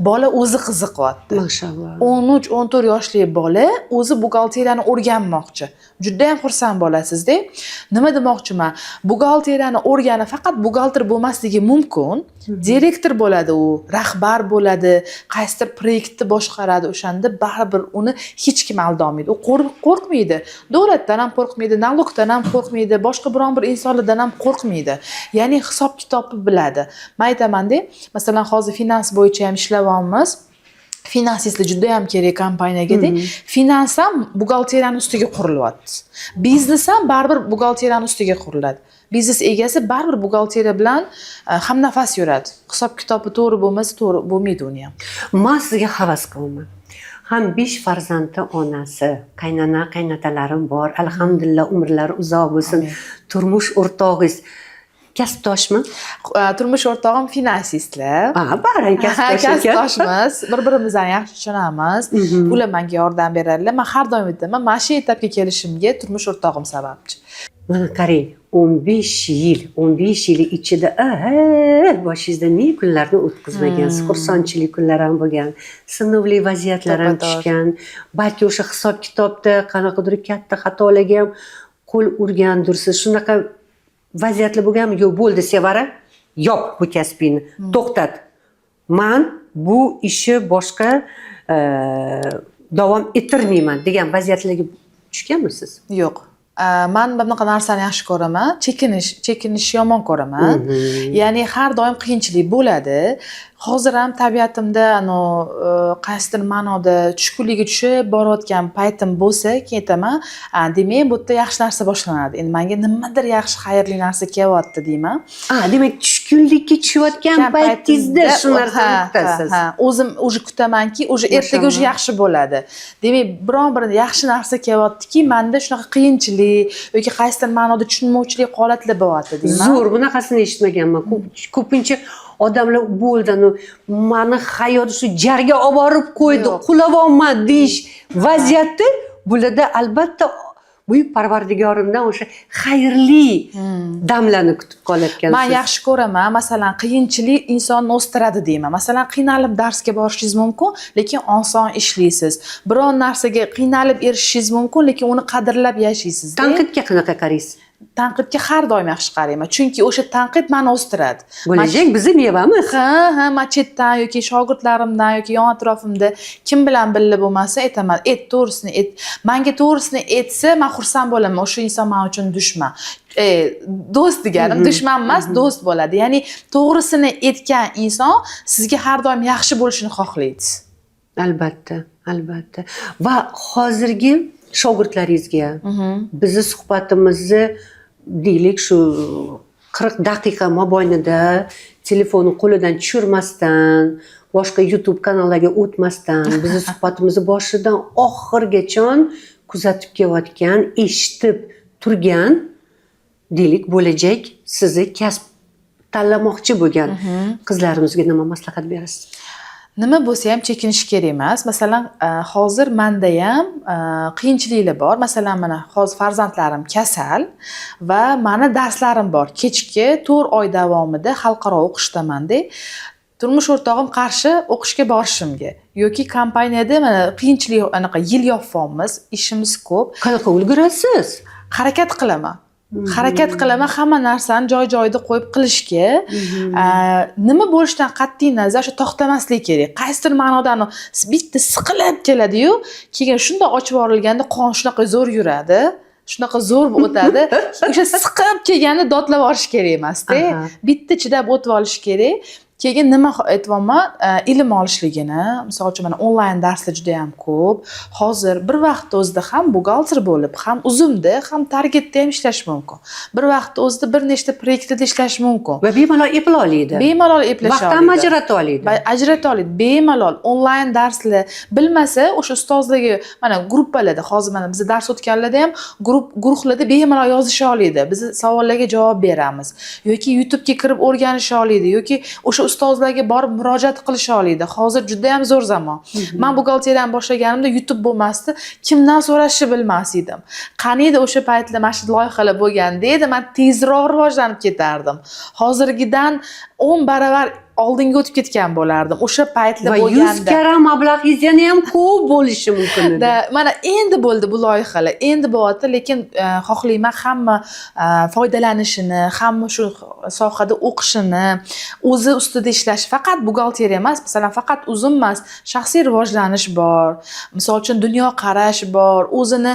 Bola o'zi qiziqyapti. Mashalloh. 13, 14 yoshli bola o'zi buxgalteriyani o'rganmoqchi. Judayam xursand bo'lasizda. Nima demoqchiman? Buxgalteriyani o'rganib faqat buxgalter bo'lmasligi mumkin. Direktor bo'ladi u, rahbar bo'ladi, qaysidir proyektni boshqaradi. O'shanda baribir uni hech kim aldolmaydi. U qo'rqmaydi. Davlatdan ham qo'rqmaydi, налог dan ham qo'rqmaydi, boshqa biron bir insonlardan ham qo'rqmaydi. Ya'ni hisob kitobni biladi. Men aytamanda, masalan, hozir finans bo'yicha ham ishlayapmiz. Finansistlar juda ham kerak kompaniyagada. Finans ham buxgalteriyani ustiga qurilyapti. Biznes ham baribir buxgalteriyani ustiga quriladi. Biznes egasi baribir buxgalteriya bilan hamnafas yuradi. Hisob kitobi to'g'ri bo'lmasa, to'g'ri bo'lmaydi uni ham. Man sizga havas qilaman. Ham besh farzandni onasi, qaynona, qaynotalarim bor. Alhamdulillah, umrlari uzoq bo'lsin. Amin. Turmush o'rtog'ingiz kasbdoshmi? Turmush o'rtog'im finansistlar. Ha, barang kasbdosh ekan. Kasbdoshmiz, bir birimizni yaxshi tushunamiz. Ular menga yordam beradilar. Man har doim aytaman, mana shu etapga kelishimga turmush o'rtog'im sababchi. Mana qarang, 15 yil, 15 yil ichida aha, boshingizda ne kunlarni o'tkazmagansiz. Xursandchilik kunlar ham bo'lgan, sinovli vaziyatlar ham To'ppa-to'g'ri. tushgan. Balki o'sha hisob kitobda qanaqadir katta xatolarga ham qo'l urgandirsiz. Shunaqa vaziyatlar bo'lganmi? Yo'q, bo'ldi, Sevara, yop bu kasbingni, to'xtat. Man bu ishni boshqa davom ettirmayman degan vaziyatlarga tushganmisiz? Yo'q. Man bunaqa narsani yaxshi ko'raman. Chekinishni yomon ko'raman. Ya'ni har doim qiyinchilik bo'ladi. Hozir ham tabiatimda ano qaysidir ma'noda tushkunlikka tushib borayotgan paytim bo'lsa, keyin aytaman, "A, demak, bu yerda yaxshi narsa boshlanadi. Endi menga nimadir yaxshi, xayrli narsa kelyapti", deyman. A, demak, tushkunlikka tushayotgan paytingizda shu narsani kutasiz. Ha. O'zim уже kutamanki, уже ertaga уже Mashalloh. yaxshi bo'ladi. Demak, biron bir yaxshi narsa kelyaptiki, manda shunaqa qiyinchilik yoki qaysidir ma'noda tushunmovchilik holatlar bo'lyapti deyman. Zo'r, bunaqasini eshitmaganman. Ko'pincha odamlar bo'ldi, anu, mani hayot shu jarga olib borib qo'ydi, Yo'q. qulavyapman deyish vaziyatda bularda albatta buyuk Parvardigorimdan o'sha xayrli damlarni kutib qolayotgansiz. Man yaxshi ko'raman, masalan, qiyinchilik insonni o'stiradi deyman. Masalan, qiynalib darsga borishingiz mumkin, lekin oson ishlaysiz. Biron narsaga qiynalib erishishingiz mumkin, lekin uni qadrlab yashaysiz. Tanqidga qanaqa qaraysiz? Tanqidga har doim yaxshi qarayman, chunki o'sha tanqid mani o'stiradi. Bo'lajak bizni mevamiz. Ha, man chetdan yoki shogirdlarimdan yoki yon atrofimda kim bilan birga bo'lmasa aytaman, "Et, to'g'risini et." Manga to'g'risini aytsa, man xursand bo'laman. O'sha inson man uchun dushman. Do'st deganim, dushman emas, do'st bo'ladi. Ya'ni to'g'risini aytgan inson sizga har doim yaxshi bo'lishini xohlaydi. Albatta, albatta. Va hozirgi shogirdlaringizga bizni suhbatimizni, deylik, shu 40 daqiqa mobaynida telefonni qo'lidan tushirmasdan, boshqa YouTube kanallarga o'tmasdan bizni suhbatimizni boshidan oxirigacha kuzatib kelayotgan, eshitib turgan, deylik, bo'lajak sizni kasb tanlamoqchi bo'lgan qizlarimizga nima maslahat berasiz? Nima bo'lsa ham chekinish kerak emas. Masalan, hozir manda ham qiyinchiliklar bor. Masalan, mana hozir farzandlarim kasal va mani darslarim bor. Kechki 4 oy davomida xalqaro o'qishdamanda. Turmush o'rtog'im qarshi o'qishga borishimga yoki kompaniyada mana qiyinchilik, anaqa yil yopyapmiz, ishimiz ko'p. Qanaqa ulgurasiz? Harakat qilaman, harakat qilaman hamma narsani joy joyida qo'yib qilishga. Nima bo'lishidan qat'iy nazar, o'sha to'xtamaslik kerak. Qaysidir ma'noda anavi bitta siqilib keladiyu, keyin shundoq ochib yuborilganda qon shunaqa zo'r yuradi, shunaqa zo'r o'tadi. O'sha siqib kelganda dodlab yuborish kerak emasda, bitta chidab o'tib olish kerak. Keyin nima aytyapman, ilm olishligini, misol uchun, mana onlayn darslar juda yam ko'p hozir. Bir vaqtda o'zida ham buxgalter bo'lib, ham Uzumda, ham Targetda ham ishlash mumkin. Bir vaqtda o'zida bir nechta proyektlarda ishlash mumkin. Va bemalol eplay oladi. Bemalol eplasha Vaqt ham oladi. ajrata oladi. Ajrata oladi bemalol. Onlayn darslar, bilmasa, o'sha ustozlarga, mana gruppalarda, hozir mana biz dars o'tganlarda ham guruhlarda bemalol yozisha oladi, biz savollarga javob beramiz yoki YouTubega kirib o'rganisha oladi yoki o'sha ustozlarga borib murojaat qilisha oladi. Hozir juda yam zo'r zamon. Man buxgalteriyani boshlaganimda YouTube bo'lmasdi, kimdan so'rashni bilmas edim. Qaniydi o'sha paytlar mana shu loyihalar bo'lganda edi, man tezroq rivojlanib ketardim, hozirgidan 10 baravar oldinga o'tib ketgan bo'lardim o'sha paytlar Va 100 bo'lganda. karra mablag'ingiz yana ham ko'p bo'lishi mumkin edi. Да, mana endi bo'ldi bu loyihalar, endi bo'lyapti, lekin xohlayman hamma foydalanishini, hamma shu sohada o'qishini, o'zi ustida ishlashi. Faqat buxgalteriya emas, masalan, faqat Uzum emas, shaxsiy rivojlanish bor, misol uchun, dunyoqarash bor, o'zini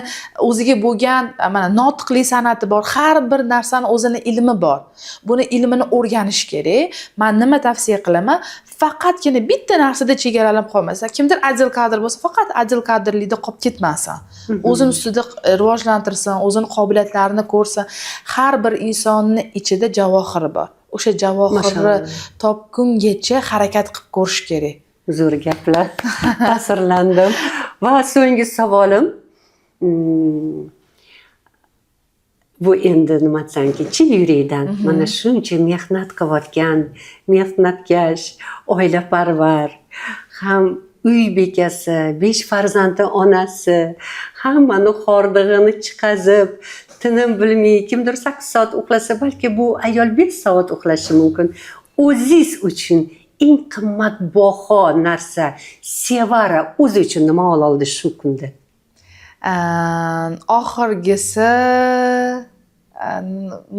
o'ziga bo'lgan mana notiqlik san'ati bor. Har bir narsani o'zini ilmi bor, buni ilmini o'rganish kerak. Man nima tavsiya qilaman? Faqatgina bitta narsada chegaralanib qolmasa, kimdir отдел кадр bo'lsa, faqat отдел кадр likda qolib ketmasin, o'zini ustida rivojlantirsin, o'zini qobiliyatlarini ko'rsin. Har bir insonni ichida javohiri bor, o'sha javohirni Mashalloh. topgungacha harakat qilib ko'rish kerak. Zo'r gaplar, ta'sirlandim. Va so'nggi savolim, bu endi nima desamki, chin yurakdan, mana shuncha mehnat qilayotgan, mehnatkash, oilaparvar, ham uy bekasi, besh farzandni onasi, hammani hordig'ini chiqazib, tinim bilmay, kimdir 8 soat uxlasa, balki bu ayol 5 soat uxlashi mumkin, o'zingiz uchun eng qimmatbaho narsa, Sevara o'zi uchun nima ola oldi shu kunda? Oxirgisi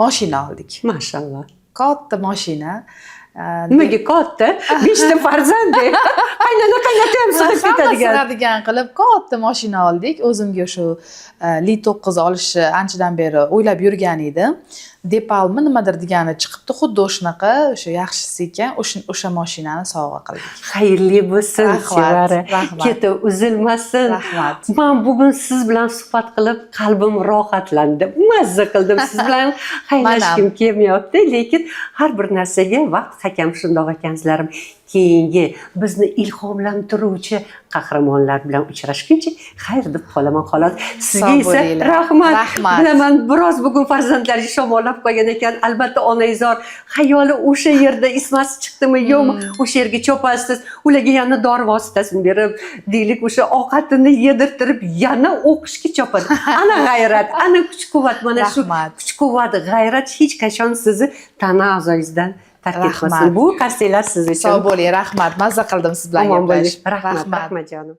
moshina oldik. Mashalloh. Katta moshina. Nimaga katta? Beshta farzand, qaynona qaynota ham sig'ib Hamma ketadigan. sig'adigan qilib katta moshina oldik. O'zimga shu Li 9 olishni anchadan beri o'ylab yurgan edim. Depalmi, nimadir degani chiqibdi, xuddi o'shanaqa, o'sha yaxshisi ekan. O'sha moshinani sovg'a qildik. Xayrli bo'lsin, Rahmat, Sevara. rahmat. Keti uzilmasin. Rahmat. Man bugun siz bilan suhbat qilib, qalbim rohatlandi, mazza qildim. Siz bilan xayrlashgim kelmayapti, lekin har bir narsaga vaqt hakam, shundoq ekansizlarim. Keyingi bizni ilhomlantiruvchi qahramonlar bilan uchrashguncha xayr deb qolaman, xolos. Sizga Sog' esa bo'linglar. rahmat. Rahmat. Bilaman, biroz bugun farzandlaringiz shamollab qolgan ekan, albatta onaizor, xayoli o'sha yerda, isitmasi chiqdimi, yo'qmi, o'sha yerga chopasiz, ularga yana dori vositasini berib, deylik, o'sha ovqatini yedirtirib, yana o'qishga chopadi. Ana g'ayrat, ana kuch quvvat mana shu Rahmat. kuch quvvat, g'ayrat hech qachon sizni tana a'zoyingizdan tark Rahmat. etmasin. Bu qarsaklar siz uchun. Sog' bo'ling, rahmat, mazza qildim siz bilan Omon bo'ling. gaplashib. Rahmat, rahmat jonim.